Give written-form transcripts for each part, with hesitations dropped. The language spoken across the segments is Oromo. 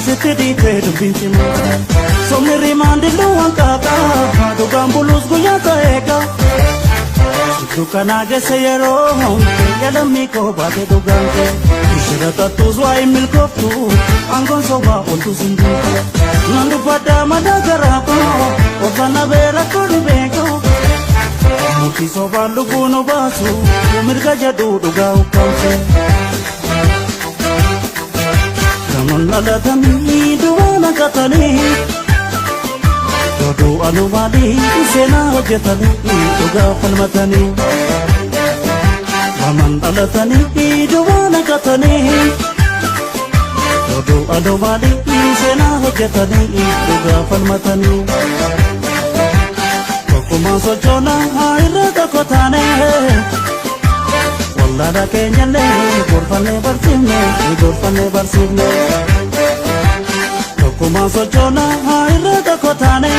Sitti dhiitee dubbiin cimaa. Somni rimaan dilluu waan qaaqa dhugaan bulus guyyaa ta'eega. Dukkanaa geesse yeroo yaadammii koo baate dhugaan kee. Ishira tattuus waa hin milkooftu aangoon sobaa oltu sin duutu. Nan dubbaddaa madaa garaa koo obsana beera koo beekoo. Murtii sobaan lubbuu nu baasu mirga jedhu dhugaa ukkaamse. Namoonni dhalatanii duwwaa naqatanii oduu alumaalii seenaa hojjetanii dhugaa falmatanii. Lamaan dhalatanii duwwaa naqatanii oduu alumaalii seenaa hojjetanii dhugaa falmatanii. Tokkummaan sochoonaa haa irra tokko taane. Wallaala keenyallee gorfannee barsiifne, gorfannee barsiifne. Tokkummaan sochoonaa haa irra tokko taane.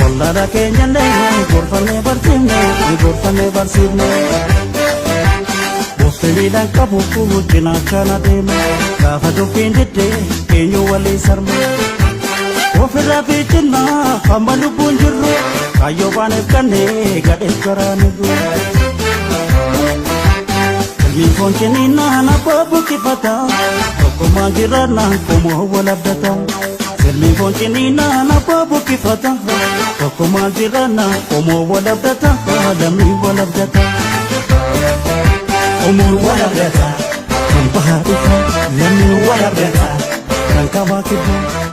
Wallaala keenyallee gorfannee barsiifne, gorfannee barsiifne. Bofti miidhaan qabu cinaacha na deema. Gaafa dubbiin diddee eenyu walii sarma. Ofirraa fiichinnaa hamma lubbuun jirru kaayyoo baaneef kannee gadheef garaanirru. Ilmiin foon ciniinnaan abbaa buqqifata tokkummaan jiraannaan qomoo wal abdata. Ilmiin foon ciniinnaan abbaa buqqifata tokkummaan jiraannaan qomoo wal abdata lammiin wal abdata. Qomoon wal abdata kan bahaa dhufa lammiin wal abdata kan kabaa kibbaa.